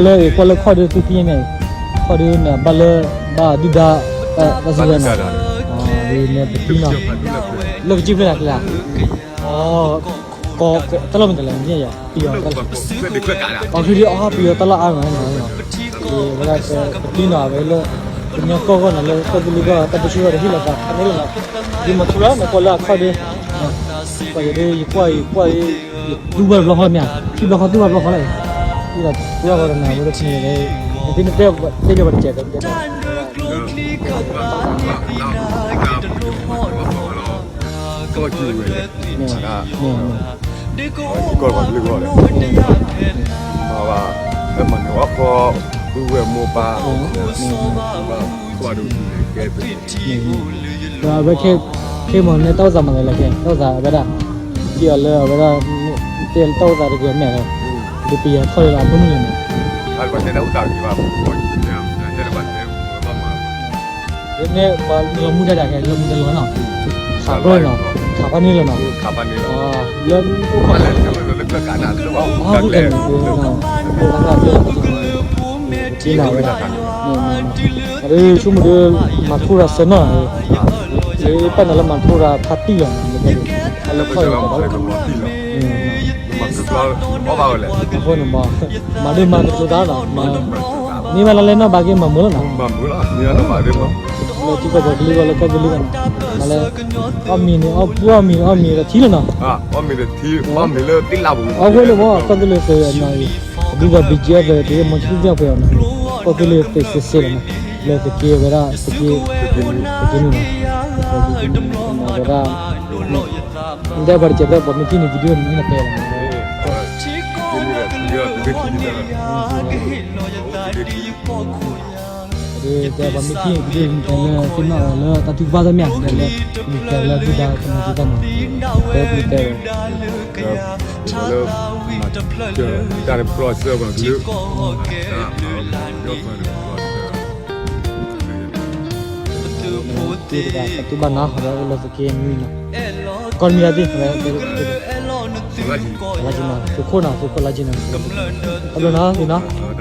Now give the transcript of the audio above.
လၢအကွၢ်လၢခီၣ်ဒုးသုဖံမ့ၢ်, ခီၣ်ဒုးန့ၣ် ဘၣ်လၢ ဘၣ်ဒုၣ်ဒါ တၢ်စံးဝဲန့ၣ်, ဒ်န့ၣ်ပသံနီၤ, လၢကစံၣ်ဖျၢၣ်န့ၣ်ကျဲ, တၢ်လီၢ်မ့ၢ်တလဲၤန့ၣ်ယါ, ပယီၤ, အီၤဖုဒုးအီၣ်ပယီၤတၢ်လီၢ်အါမးန့ၣ်, ဝဲဒၣ်ပသံနီၤ အဝဲလၢ ကညီကီၢ်ဂီၢ်န့ၣ် လၢကီၢ်သူလ့ၤကီၢ် တၢ်ပၢဆှၢဝဲတဟ့ၣ်လီၤသးဖဲန့ၣ်လီၤနီၤ, ဒ်မၤထူရၤန့ၣ် ကွၢ်လၢအခီၣ်ဒုး ကွၢ်ယဒုး ယကွၢ် ယကွၢ် ယသူၣ်ဘၣ်တဘျီဃီမ့ၢ်ဧါ, ထံၣ်ဘျီဃီသူၣ်ဘၣ်တဘျီဃီလီၤ, အံၤဒီးကွၢ်ဃီဒီးနၤ ဝဲဒၣ်ဖဲန့ၣ် နသ့ၣ်နတဲ တဲယၤပှၤတကဲး တဲ ကီၢ်ကီၢ်ဝဲ ကီၢ်ပှၤကလုာ်ဂီၢ်လဲၣ်, မၤဘၣ်, ဖဲမၤန့ၢ်ဝဲခီ ပုၢ်ဝဲၢ်မိၢ်ပၢ်, ဒီးအဝဲခဲ ခဲမၤန့ၢ်တၢ်အိၣ်သးမၤသးလဲၣ်ခဲ တၢ်အိၣ်သးအဝဲဒၣ်, စံးအီၤလၢအဝဲဒၣ်, တဲတၢ်အိၣ်သးတဂ့ၤမ့ၢ်လဲၣ်, ဒ်ပယီၤထီၣ်လၢအဖိမုၣ်လဲၣ်န့ၣ်, အဝဲတဲတၢ်အိၣ်သးတဂ့ၤဘၣ်, မ့ၢ်ပှၤလီၤမူဒါဒၣ်ခဲ လီၤမူဒါလီၤနီၤ, ခးပၢၢ်နီၤ, ခးပၢၢ်န့ၣ်လီၤနီၤ, လၢ အိၣ်ဖဲလဲၣ်, လၢကျဲကးနၤလၢ အိၣ်ဖဲလဲၣ်, အိၣ်ဖဲလဲၣ်, က့နၤဝဲဒၣ်, အဒုးဆိကမိၣ်ဒုး မၤထူရၤစၢၤနီၢ်, လၢပၢ်နၤလၢမၤထူရၤဖးတံၢ်လီၤ, လၢခီၣ်လီၤ, အဃိန့ၣ်မး, မၤဒိၣ်မၤကတိၤသးနီၤ, မ့ၢ်ဘၣ်လၢလဲၣ်နီၢ်ဘၣ်က့ၤမၤမုာ်လီၤနီၤ, လၢထံကီၢ်ပှၤကလုာ်ဂီၢ်လၢကီၢ်သူလ့ၤဂီၢ်န့ၣ်, မၤလၢ အီၣ်မံၤန့ၣ် အီၣ်ပူၤအီၣ်မံၤန့ၣ် အီၣ်မံၤဒီးထံလီၤနီၤ, အီၣ်မံၤဒီးထံ, အီၣ်မံၤလၢသ့ၣ်လၢပူၤ, အဝဲန့ၣ်မး ကီၢ်သူလ့ၤသုးနီၤအံၤ, ဒ်သိး ဘံကၠဲၣ် သုး တ့မီၤဆံၣ်သ့ၣ်ပှဲၤအီၤနီၤ, ကီၢ်သူလ့ၤသုးစဲးစဲးလီၤနီၤ, လၢသုးက့ဝဲဒၣ် သုးက့, သုးက့နုာ်လီၤ, ဝဲဒၣ်, တဲပှၤတကဲး ပှၤမ့ၢ်ထံၣ်န့ၣ် video န့ၣ် နတဲလီၤနီၤ, တဲပှၤမ့ၢ်ထံၣ်န့ၣ် video န့ၣ် နတဲလၢသ့ၣ်နီၣ်အီၤလၢတၢ်ထုကဖၣ်သ့ၣ်မ့ၢ်ဧါ, နတဲလၢ, နတဲလၢဒုၣ်ဒါကမၤသံတၢ်နီၤ, တဲပတဲ, လၢ, တၢ်န့ၣ်ပျီဆၢပှၤကလုာ်, တၢ်ဘၣ်နၤ ဟးဝဲအိၣ်လၢသုးက့နွံနီၤ, ကီၢ်မံၤဒၣ်သ့ၣ်, လါက့နီၤ သုးခိၣ်နီၤ သုးခိၣ်လါက့နီၤ, တၢ်ဘျုးနီၤ သ့ၣ်နီၤ